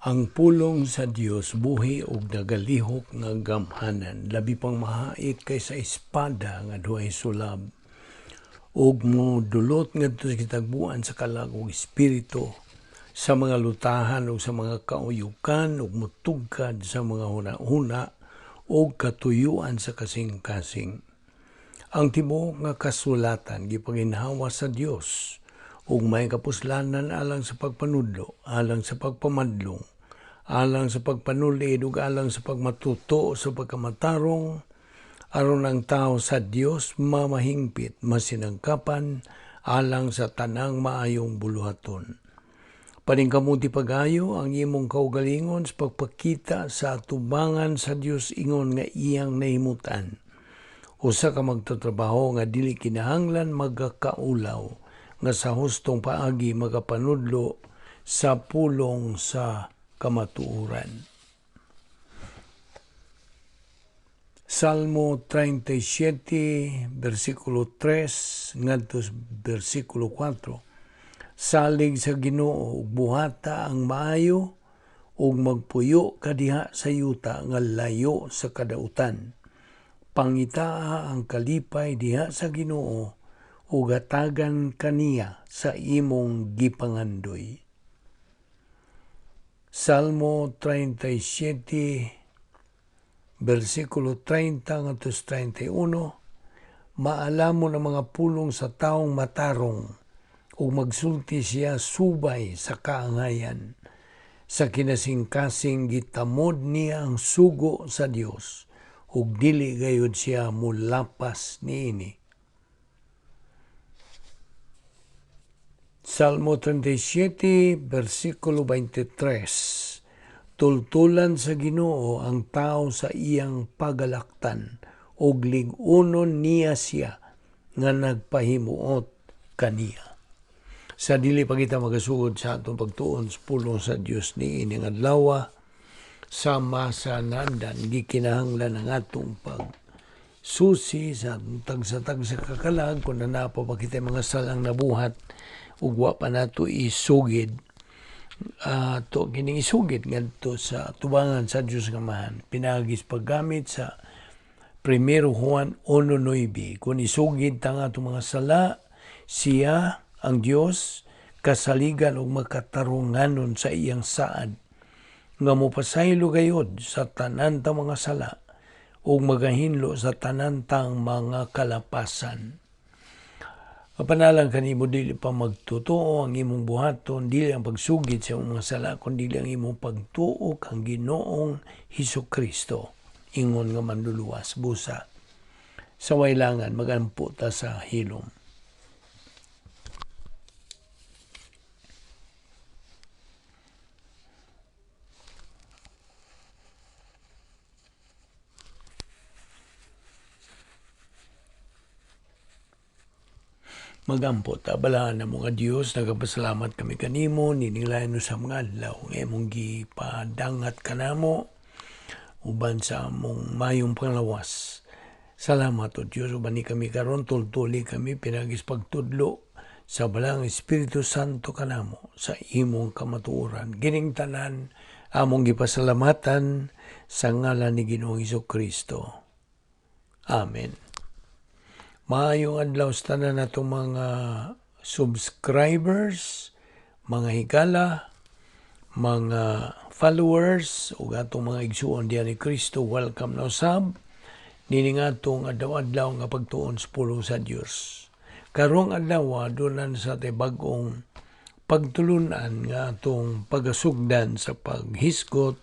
Ang pulong sa Dios buhi ug nagalihok nga gamhanan, labi pang mahait kaysa espada nga duhay sulab, ug modulot ngadto sa kitagbuan sa kalag ug espiritu, sa mga lutahan ug sa mga kauyukan, ug motugkad sa mga huna-huna ug katuyuan sa kasing-kasing. Ang tibuok nga kasulatan gipaginhawa sa Dios ug may kapuslanan alang sa pagpanudlo, alang sa pagpamadlong, alang sa pagpanulid ug alang sa pagmatuto sa pagkamatarong, aron ang tao sa Dios mamahingpit, masinangkapan alang sa tanang maayong buluhaton. Paningkamuti pag-ayo ang imong kaugalingon sa pagpakita sa atubangan sa Dios ingon nga iyang nahimutan. Usa ka magtatrabaho nga dili kinahanglan magakaulaw, nga sa hustong paagi magapanudlo sa pulong sa kamatuoran. Salmo 37, versikulo 3 ngadto sa versikulo 4. Salig sa Ginoo ug buhata ang maayo ug magpuyo ka diha sa yuta nga layo sa kadautan. Pangitaa ang kalipay diha sa Ginoo ug hatagan kaniya sa imong gipangandoy. Salmo 37, versikulo 30 ngadto sa 31, maalamon ang mga pulong sa taong matarong ug magsulti siya subay sa kaangayan. Sa kinasingkasing gitamod niya ang sugo sa Dios ug dili gayud siya mulapas niini. Salmo 37, versikulo 23. Tultulan sa Ginoo ang tao sa iyang pagalaktan ug lig-unon niya siya nga nagpahimuot kaniya. Sa dili pa kita magasugod sa atong pagtuon sa pulong sa Dios niining adlaw, sa masanandan gikinahanglan ang atong pag susi sa tagsa-tagsa kakalag kung naa pa ba kita mga salang nabuhat ug wa pa nato isugid, to kining isugid ngadto sa tubangan sa Dios nga Amahan pinaagi sa paggamit sa 1 Juan 1:9. Kung isugid ta nga atong mga sala, siya ang Dios kasaligan ug makatarunganon sa iyang saad nga mopasaylo gayod sa tanan ta mga sala ug magahinlo sa tanan tang mga kalapasan. Panalang kanimo dili pa magtotoo ang imong buhaton, dili ang pagsugid sa imong mga sala, kundi ang imong pagtuo kang Ginoong Hesus Kristo, ingon nga manluluwas. Busa sa waylangan magampo ta sa hilom. Magampo ta, balaan na mga Dios, nagapasalamat kami kanimo nining lain sa mga adlaw nga imong gipadangat kanamo uban sa among mayong panglawas. Salamat o Dios, uban ni kami karon tultuli kami pinagis pagtudlo sa Balang Espiritu Santo kanamo sa imong kamatuoran. Gining tanan among gipasalamatan sa ngalan ni Ginoong Kristo. Amen. Maayong adlaw sa tanan natong mga subscribers, mga higala, mga followers ug atong mga igsuon diha ni Kristo. Welcome na usab nining atong adlaw-adlaw nga pagtuon sa pulong sa Dios. Karong adlaw dunan sa atay bag-ong pagtulunan nga atong pagasugdan sa paghisgot,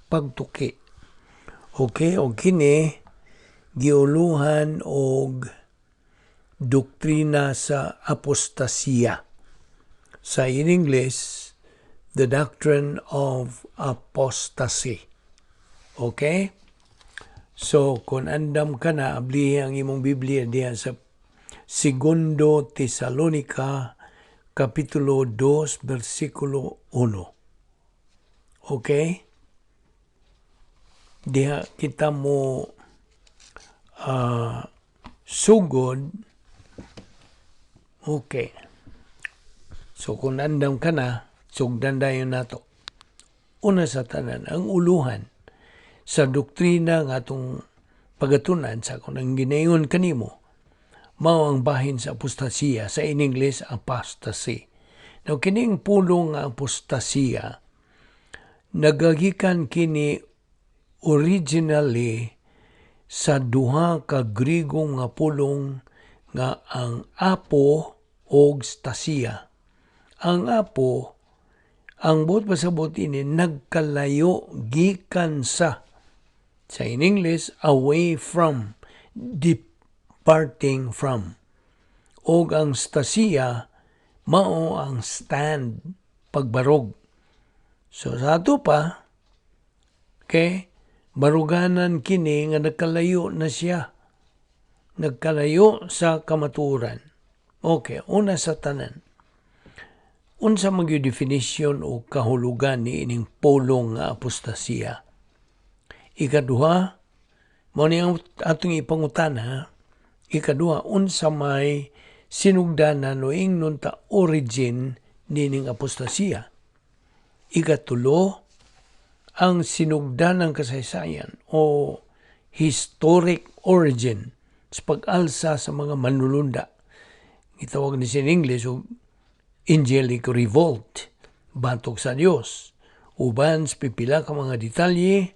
pagtuki. Okay, og kini giuluhan og doktrina sa apostasiya. Sa in English, the doctrine of apostasy. Okay? So, kung andam ka na, ablihi ang imong Biblia diha sa Segundo Tesalonica, Kapitulo 2, versikulo 1. Okay? Diha kita mo sugod. Okay. So kung andam ka na, sugdan dayon nato. Una sa tanan, ang uluhan sa doktrina nga atong pagatunan sa akong nang ginaingon kanimo, mao ang bahin sa apostasiya, sa in English, apostasy. Now, kining pulong nga apostasiya, nagagikan kini originally sa duha ka Griego nga pulong nga ang apo og stasia. Ang apo, ang buot pasabot ini, nagkalayo, gikan sa in English, away from, departing from. Og ang stasia mao ang stand, pagbarog. So sa ato pa, okay, baruganan kini nga nagkalayo na siya. Nagkalayo sa kamatuoran. Okay, una sa tanan. Unsa man gyud definition o kahulugan ni ining pulong nga apostasiya? Ikaduha, mao ni ang atong ipangutana. Ikaduha, unsa may sinugdanan o ingnon ta origin nining apostasiya? Ikatulo, ang sinugdanang kasaysayan o historic origin sa pag-alsa sa mga manulunda. Gitawag ni sa English og angelic revolt batok sa Dios. Uban sa pipila ka mga detalye,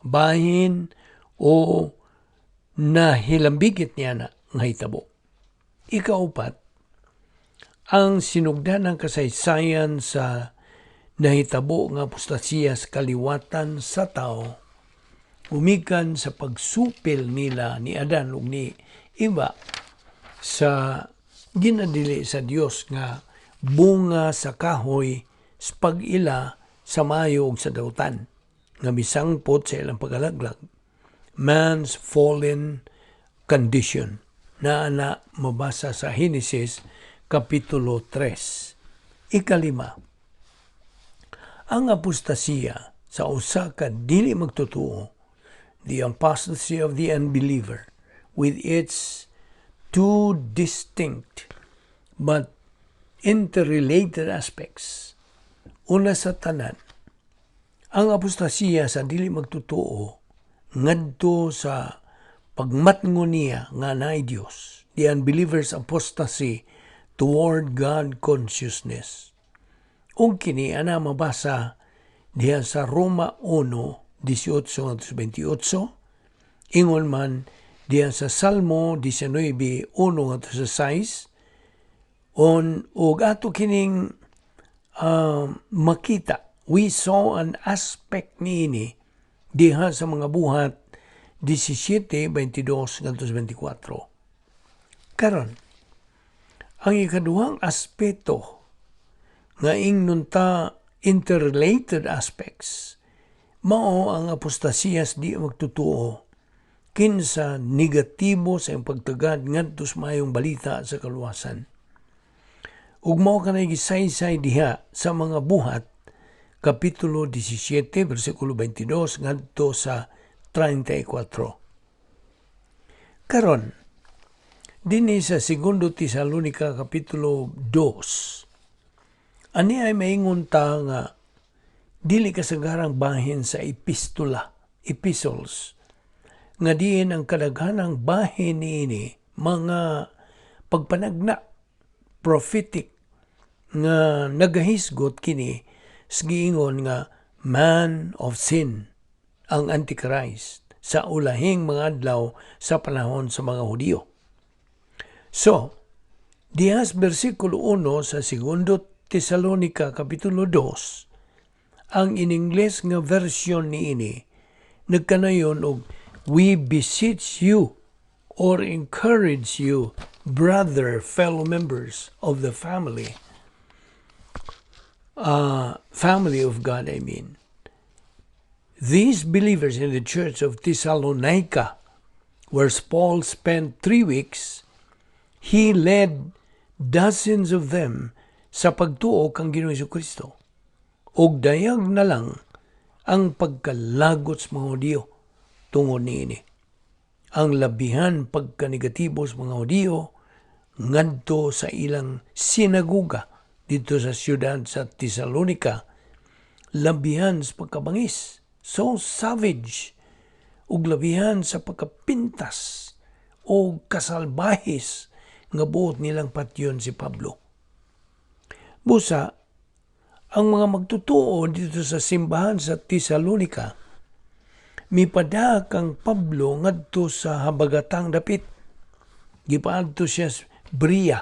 bahin o nahilambigit niya na nga hitabo. Ikaupat, ang sinugdanang kasaysayan sa nahitabo nga apostasiya sa kaliwatan sa tao gumikan sa pagsupil nila ni Adan ug ni Eva sa ginadili sa Dios nga bunga sa kahoy sa pag-ila sa maayo ug sa dautan nga misangpot sa ilang pagkalaglag, man's fallen condition na ana mabasa sa Henesis Kapitulo 3. Ikalima, ang apostasiya sa usa ka dili magtotoo, the apostasy of the unbeliever, with its two distinct but interrelated aspects. Una sa tanan, ang apostasiya sa dili magtotoo ngadto sa pagmatngon niya nga naay Dios, the unbeliever's apostasy toward God consciousness. Ug kini ana mabasa diha sa Roma 1:18-28, ingon man diha sa Salmo 19:1-6, on ug ato kining makita, we saw an aspect niini diha sa mga Buhat 17:22-24. Karon, ang ikaduhang aspeto nga ingnon ta interrelated aspects mao ang apostasiyas di magtotoo kinsa negatibo sa iyang pagtagad ngadto sa maayong balita sa kaluwasan. Ug mao kanay gisaysay diha sa mga Buhat Kapitulo 17 bersikulo 22 ngadto sa 34. Karon, dinhi sa Segundo Tesalonica Kapitulo 2, ani ay maingon ta nga dili kasagarang bahin sa epistola, epistles, nga diin ang kadaghanang bahin niini mga pagpanagna, prophetic, nga nagahisgot kini sa giingon nga man of sin, ang Antichrist sa ulahing mga adlaw sa panahon sa mga Hudiyo. So, dihas bersikulo 1 sa Segundo Tesalonica Kapitulo 2, ang in English nga version niini nagkanayon og "We beseech you or encourage you, brother, fellow members of the family, family of God, I mean." These believers in the church of Thessalonica, where Paul spent 3 weeks, he led dozens of them sa pagtuo kang Ginoong Kristo. Og dayag na lang ang pagkalagot sa mga Hudiyo tungod niini. Ang labihan pagkanegatibo sa mga Hudiyo ngadto sa ilang sinaguga dito sa siyudad sa Thessalonica. Labihan sa pagkabangis, so savage, ug labihan sa pagkapintas o kasalbahis nga buot nilang patyon si Pablo. Busa, ang mga magtutuo dito sa simbahan sa Tesalonica, mipada kang Pablo ngadto sa habagatang dapit. Gipaadto siya sa Berea.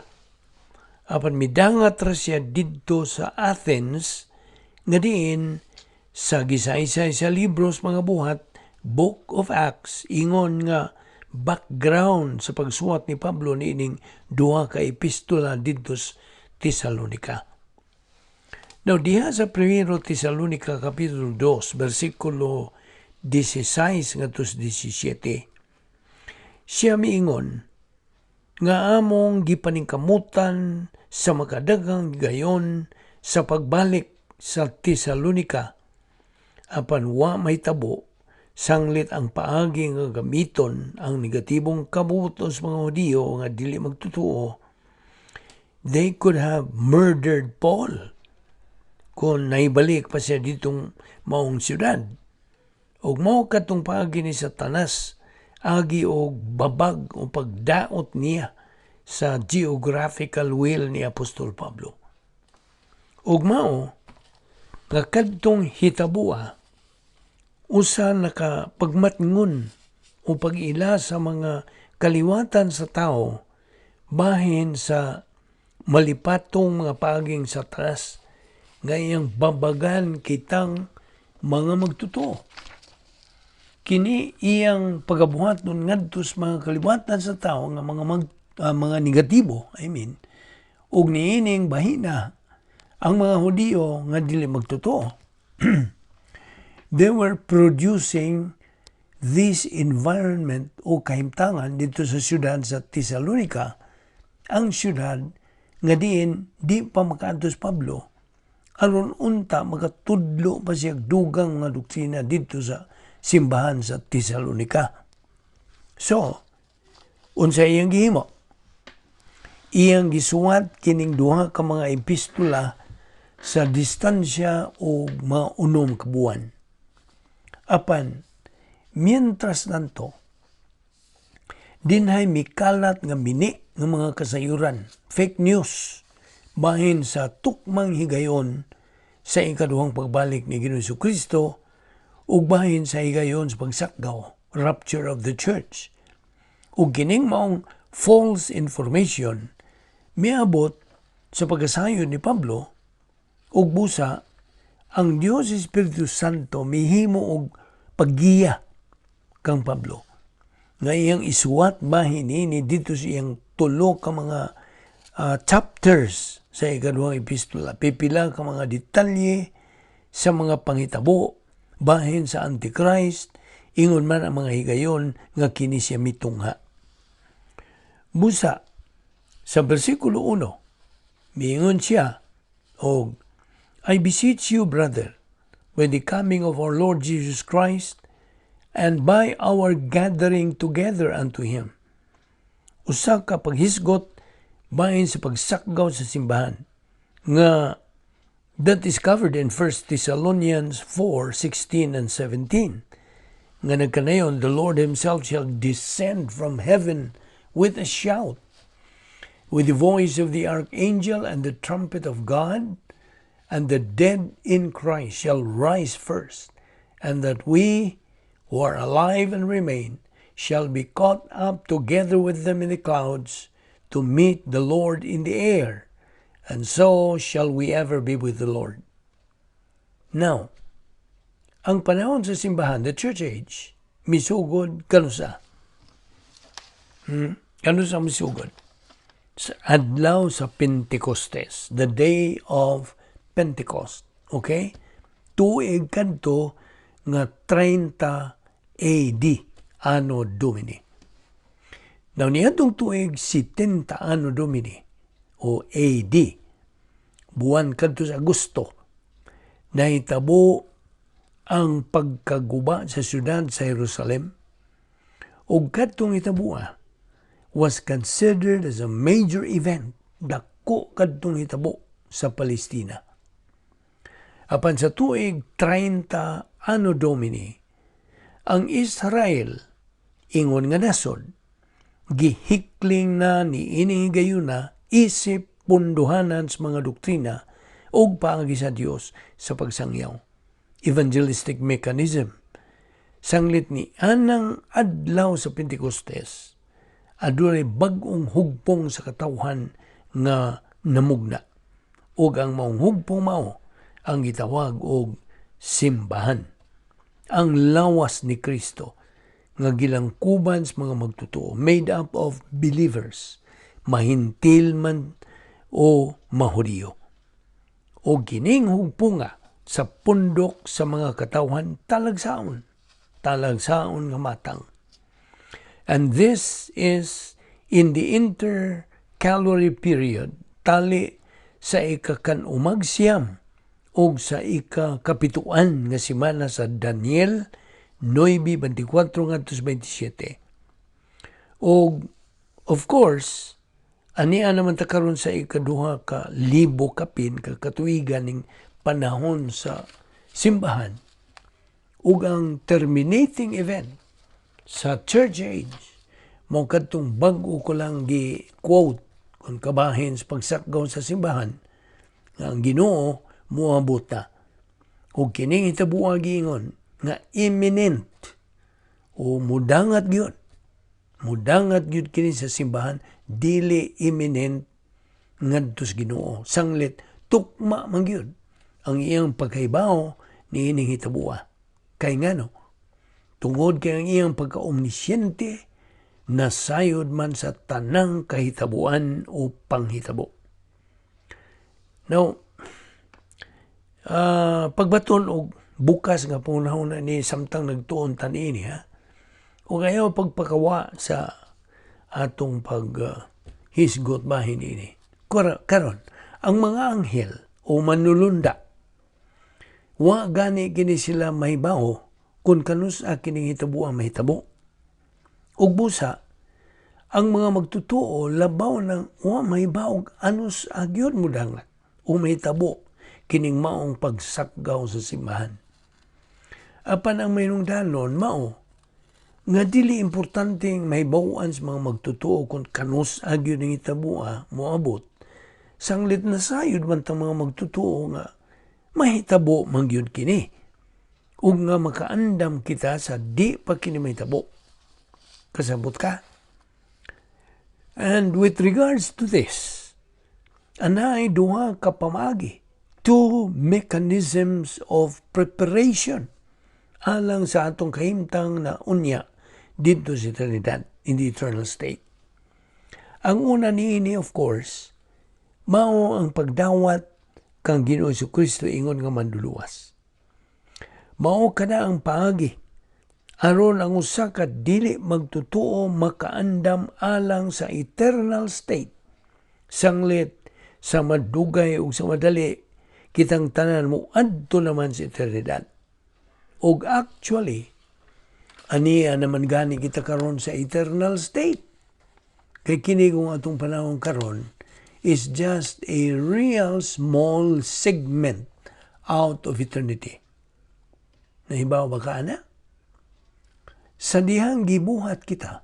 Apan midangat ra siya didto sa Athens nga diin sa gisaysay sa libros mga Buhat, Book of Acts, ingon nga background sa pagsuwat ni Pablo niining duha ka epistola didto sa Tesalonica. Now, diha sa Primero Tesalonica Kapitulo 2, versikulo 16 ngadto sa 17, siya miingon nga among gipaningkamutan sa makadaghang higayon sa pagbalik sa Tesalonica apan wa mahitabo sanglit ang paagi nga gamiton ang negatibong kabuoton sa mga Hudiyo nga dili magtotoo. They could have murdered Paul kung naibalik pa siya ditong maong syudad. Og mao katong paagi ni Satanas, agi og babag o pagdaot niya sa geographical will ni Apostol Pablo. Ug mao nga kadtong hitabua usa naka pagmatngon o pag-ila sa mga kaliwatan sa tao bahin sa malipatong mga paaging Satanas nga iyang babagan kitang mga magtotoo. Kini iyang pagabuhat nun ngadto sa mga kaliwatan sa tao nga mga negatibo, I mean, ug niining bahina ang mga Hudiyo nga dili magtotoo. They were producing this environment o kahimtangan dito sa syudad sa Tesalonica, ang syudad nga diin di pa makaadto si Pablo aron unta makatudlo pa siya dugang mga doktrina dito sa simbahan sa Tesalonica. So, unsa iyang gihimo? Iyang gisuwat kining duha ka mga epistola sa distansya o mga 6 ka buwan. Apan, mientras tanto, dinhay mikalat nga mini nga mga kasayuran, fake news, bahin sa tukmang higayon sa ikaduhang pagbalik ni Ginoong Kristo ug bahin sa higayon sa pagsakgaw, rapture of the church. Ug kining maong false information miabot sa pagkasayod ni Pablo, ug busa ang Dios Espiritu Santo mihimo og paggiya kang Pablo nga iyang isuwat bahin ini dito sa iyang tulo ka mga chapters sa ikaduhang epistola. Pipila ka mga detalye sa mga panghitabo bahin sa Antichrist, ingon man ang mga higayon nga kini siya mitungha. Busa, sa versikulo 1, miingon siya, og "I beseech you, brother, by the coming of our Lord Jesus Christ, and by our gathering together unto Him." Usa ka paghisgot bahin sa pagsakgaw sa simbahan nga that is covered in 1 Thessalonians 4:16 and 17 nga nagkanayon, "The Lord Himself shall descend from heaven with a shout, with the voice of the archangel and the trumpet of God, and the dead in Christ shall rise first, and that we who are alive and remain shall be caught up together with them in the clouds to meet the Lord in the air, and so shall we ever be with the Lord." Now, ang panahon sa simbahan, the church age, misugod kanusa? Kanusa misugod? Sa adlaw sa Pentecostes, the day of Pentecost. Okay? Tuig kadto nga 30 AD, Anno Domini. Now, niadtong tuig 70 Anno Domini o AD, buwan kadto sa Agosto, nahitabo ang pagkaguba sa syudad sa Jerusalem ug kadtong hitabua was considered as a major event. Dako kadtong hitabo sa Palestina. Apan sa tuig 30 Anno Domini, ang Israel ingon nga nasod gihikling na ni ining higayuna isip punduhanan sa mga doktrina ug paagi sa Dios sa pagsangyaw. Evangelistic mechanism. Sanglit ni anang adlaw sa Pentecostes, adunay bag-ong hugpong sa katawhan nga namugna. Ug ang maong hugpong mao ang gitawag og simbahan. Ang lawas ni Kristo nga gilangkuban sa mga magtotoo, made up of believers, mahintil man o mahudiyo. O kining hugpunga sa pundok sa mga katawhan talagsaon, talagsaon nga matang. And this is in the intercalary period, tali sa ikakan-umag 9 o sa ikakapituan nga semana sa Daniel 9:24 ngadto 27. O of course, ania naman ta karon sa 2,000 kapin ka katuigan ning panahon sa simbahan ug ang terminating event sa church age mo kadtong bag-o ko lang gi quote kung kabahin sa pagsakgaw sa simbahan nga ang Ginoo moabot na ug kining hitabua giingon nga imminent o mudangat gyud kini sa simbahan, dili imminent ngadto sa Ginoo, sanglit tukma man gyud ang iyang pagkahibaw niining hitabua. Kay ngano? Tungod kay ang iyang pagka-omnisciente nasayod man sa tanang kahitabuan o panghitabo. Now, pagbaton og bukas nga pangunahon ni samtang nagtuon tani ha. O ayaw pagpakawa sa atong pag hisgot bahin ini. Karon, ang mga anghel o manulunda, wa gani kini sila mahibaw kung kanus-a kining hitabo ang mahitabo. Ug busa, ang mga magtotoo labaw ng wa mahibaw anus gyud mudangat o mahitabo kining maong pagsakgaw sa simbahan. Apan ang mahinungdanon mao nga dili importante mahibaw-an sa mga magtotoo kung kanus-a gyud ang hitaboa moabot. Sanglit nasayod man tang mga magtotoo nga mahitabo man gyud kini ug nga makaandam kita sa di pa kini mahitabo. Kasabot ka? And with regards to this, anay duha ka pamaagi, two mechanisms of preparation alang sa atong kahimtang na unya didto sa eternidad, in the eternal state. Ang una niini, of course, mao ang pagdawat kang Ginoo Kristo ingon nga manduluwas. Mao kada ang paagi aron ang usa ka dili magtotoo makaandam alang sa eternal state. Sanglit sa madugay ug sa madali, kitang tanan mo adto naman sa eternidad. Og actually, aniya naman gani kita karon sa eternal state. Kay kini kung atong panahon karon is just a real small segment out of eternity. Nahibaw ba ka ana? Sa dihang gibuhat kita,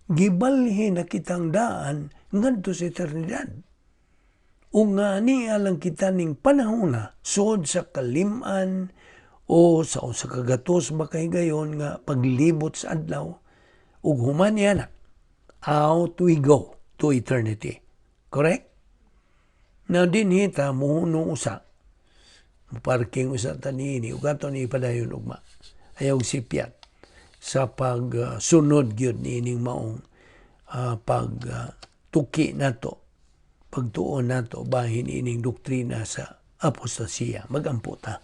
gibalhin na kitang daan ngadto sa eternidad. O nga niya lang kita ning panahon na sod sa kaliman o sa usa ka gatos makahigayon nga paglibot sa adlaw ug human niya na out we go to eternity. Correct? Na dinhi ta muhunong usa. Parking usa ta niini ug ato ni padayon ugma. Ayaw sipyat sa pagsunod gyud niining maong pag tuki nato, pagtuon nato bahin ining doktrina sa apostasiya. Magampo ta.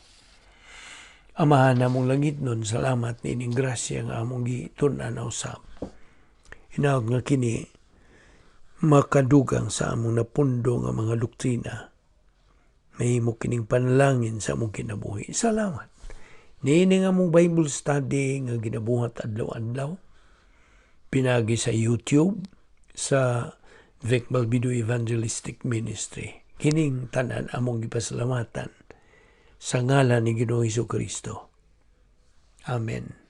Amahan namong langitnon, salamat niining grasya nga among gitun-an usab. Hinaot nga kini makadugang sa among napundo nga mga doktrina. Mahimo kining panalangin sa among kinabuhi. Salamat. Niini nga among Bible study nga ginabuhat adlaw-adlaw pinagi sa YouTube sa Vic Balbido Evangelistic Ministry. Kining tanan among gipasalamatan. Sa ngalan ni Ginoong Kristo. Amen.